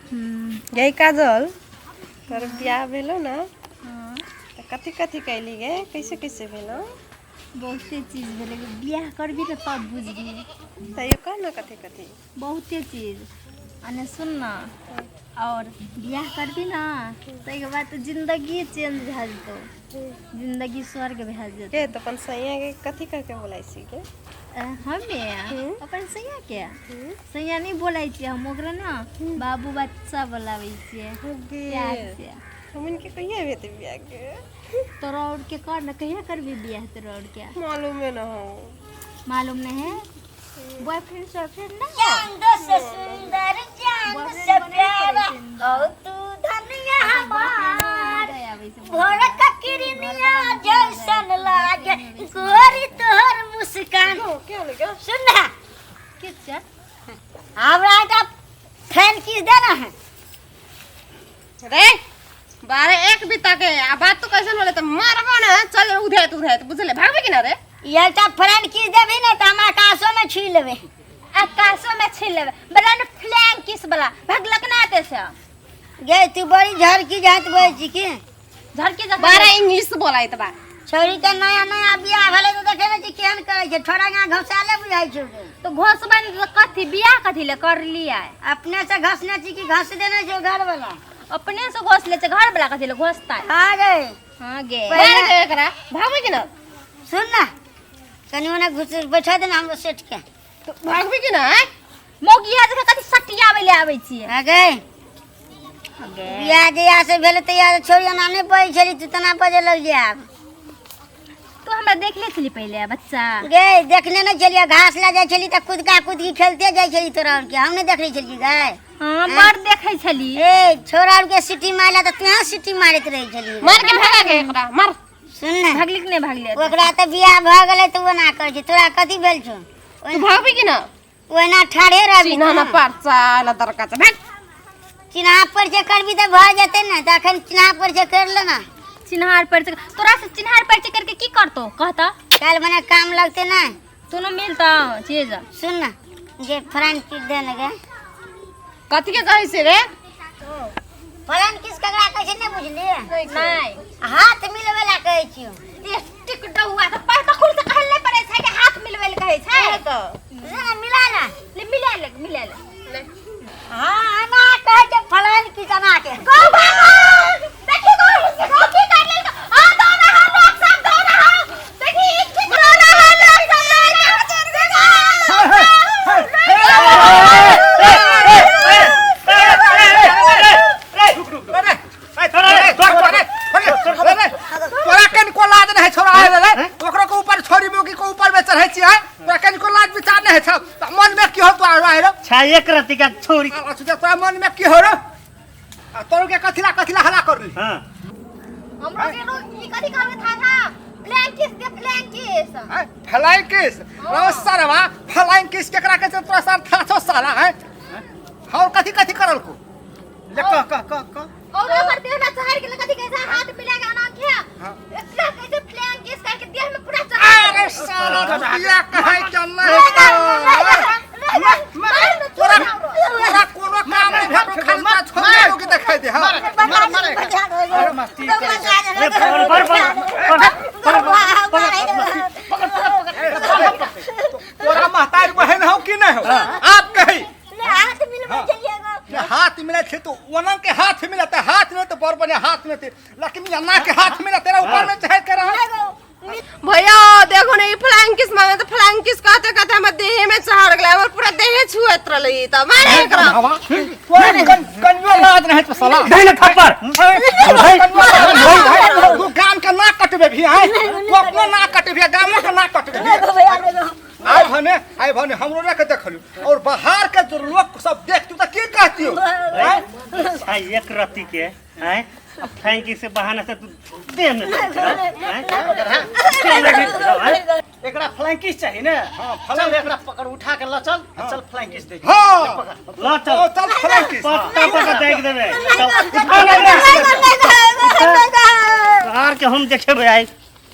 गई काजल, तोर बियाह भेलो ना? तऽ कथी कथी कैली गे, कैसे कैसे भेलो? बहुते चीज भेलै। बियाह करबी तऽ तब बुझबी। तैयो कह ना, कथी कथी? बहुते चीज। अने सुन ना, और बियाह करबी ना ताहिके बाद तऽ जिंदगी चेंज भए जेतौ, जिंदगी स्वर्ग भए जेतौ। के तऽ अपन सैया के कथी कह के बोलाइ छी गे? हमे अपन सैया के सैया नहि बोलै छियै, हम ओकरा ने बाबू बच्चा बोलाबै छियै प्यार से। हमन के कहिया हेतै बियाह के? तोरा और के कर ना, कहिया करबी बियाह तोरा और के? मालूमे न हो। मालूम नहीं है? बॉयफ्रेंड बॉयफ्रेंड ना? चांद से सुंदर, चांद से प्यारा हो तू धनिया हमार, भोर का किरनिया जैसन लागे गोरी तोहर मुस्कान। क्या होले क्या? सुन ना। के छै? हमरा का फैन किस देना है। रे बारह एक बीता के आ बात तो कैसन होले त मारबो ना, चल उधेत उधेत, बुझले? भागबे कि ना रे? ये तो फ्रेंड किस देबी ना त हम आकाशो में छू लेबे। आकाशो में छीन लेबे बड़ा ने, फ्लैंग किस वाला भगलक ना आते से। गे तू बड़ी झड़की जात बोलै छी की? झड़की जा। बारह इंग्लिश बोलाइत बा। छौरी के नया नया बियाह भेलै तऽ देखै नै छी केहन करै छै, छोड़ा यहाँ घसाले बुझाइ छौ गे। तो घोसबा ने तऽ कथी बियाह कथी ले कर लिया? अपने से घसने छी कि घस देने छौ घर वाला? अपने से घोस ले छै, घर वाला कथी ले घोसता? हाँ गे। हाँ गे। मार के एकरा, भागबे कि ना? सुन ना, कनि ओने घुस बैठा देना हमरो सेठ के। तो भागबे कि ना आँय? मौगिया जकाँ कथी सटियाबै ले आबै छियै? हाँ गे, बियाह जहिया से भेलै तहिया से छोरी एना नहि बजै छली, तू तेना बजै लगली आब। तू हमरा देखले छली पहिले बच्चा? गे देखने नहि छलियै, घास लए जाइ छली तऽ कुदका कुदकी खेलते जाइ छली तोरा आरके, हम नहि देखने छलियै गै। हाँ, बड़ देखै छली। ए छोरा आरके सीटी मारला तऽ तू सीटी मारैत रहै छली। मार के भगा के एकरा, मार। सुन ने। भागली कि नहि भागली? ओकरा तऽ बियाह भऽ गेलै तऽ ओना करै छै, तोरा कथी भेल छौ? तू भागबे कि ना? ओहिना ठाढ़े रहबी। चिन्हा ना परचा ना दरका भाग। चिन्हा पर जे करबी तऽ भऽ जेतै ने, तऽ अखन चिन्हा पर जे कर ले ना। चिन्हार परिचय तोरा से? चिन्हार परिचय करके की करतो, कहता? काल्हि मने काम लगतै ने। तूनो मिलता चीज। सुन ना, जे फ्रेंड किस दे लगे। कथी के कहै छै रे? फ्रेंड किस ककरा कहै छै नहि बुझलियै? नहीं। हाथ मिलबै ला कहै छियौ। ए टिक डहुआ तऽ पढ़ तऽ खुद से कहल नहि पड़ै छै कि हाथ मिलबै लए कहै छै। तऽ ले ना, मिला ना। ले, मिला ले, मिला ले। हाँ, एना कहै छै फ्रेंड किस, एना के। गौ भागो, देखी गौ गौ की कर लेल। आ दो रहा लोग सब, दो रहा, देखी की दो रहा लोग सब, दो रहा। तोरा कनिको लाज नहीं छोरा आए रे? ओकरो के ऊपर छोरी मोगी के ऊपर में चढ़ै छी है, तोरा कनिको लाज विचार नहीं छ? मन में की हो तोरा आए रे? छा एक रति का छोरी। अच्छा, तोरा मन में की हो रे? आ तोरो के कथिला कथिला हला करली? हाँ। हमरो के नो ई कथी कहबे था था फ्लैंग किस दे, फ्लैंग किस। फ्लाइंग किस रो सरवा, फ्लाइंग किस केकरा के तोरा सर था छो साला है? और कथी कथी करल को? ले कह कह कह कह। और ओकर देह में चढ़ गेल, कथी कैसे हाथ मिला के अना के इतना कैसे फ्लैंग किस करके देह में पूरा चढ़। अरे साला बिया कहै के नहीं तोरा, तोरा कोनो काम नहीं भेटो, खाली तोरा छोरी लोग देखाई दे। हां। मार मार, अरे मस्ती करे। अरे पकड़ पकड़ पकड़ पकड़ पकड़। तोरा महतारी बहन हो कि नहीं हो आप कही? हाथ मिलबै छलियै गो। हाथ मिले थे तो ओना के हाथ मिलते, हाथ में तो बड़ बढ़िया हाथ में थे, लेकिन अन्ना के हाथ मिले तेरा ऊपर में चढ़ के रहा। भैया देखो ने, ई फ्लाइंग किस मांगे तो फ्लाइंग किस कहते कहते हमर देह में चढ़ गेलै, हमर पूरा देह छुएत रहलै ई, त मारे एकरा। कोई कनियो लाज नहीं तो साला। दे ना थप्पड़। तू गाम के ना कटबे भी आए, तू अपनो ना कटबे, गामो के ना कटबे भी। आइ भने आइ भने हमरो ना के देखलू और बाहर के जो लोग सब देखतू त की कहतियो? आँय? छा एक रति के हैं अब फ्रैंकी से बहाना से तू दे में हैं? एकरा फ्लैंकिस चाही ने? हाँ, चल एकरा पकड़, उठा के ल चल, चल फ्लैंकिस दे। हाँ। ल चल। ओ चल फ्लैंकिस। पत्ता पत्ता देख देबे, चल उठा ले एकरा। आर के हम देखेबे आई।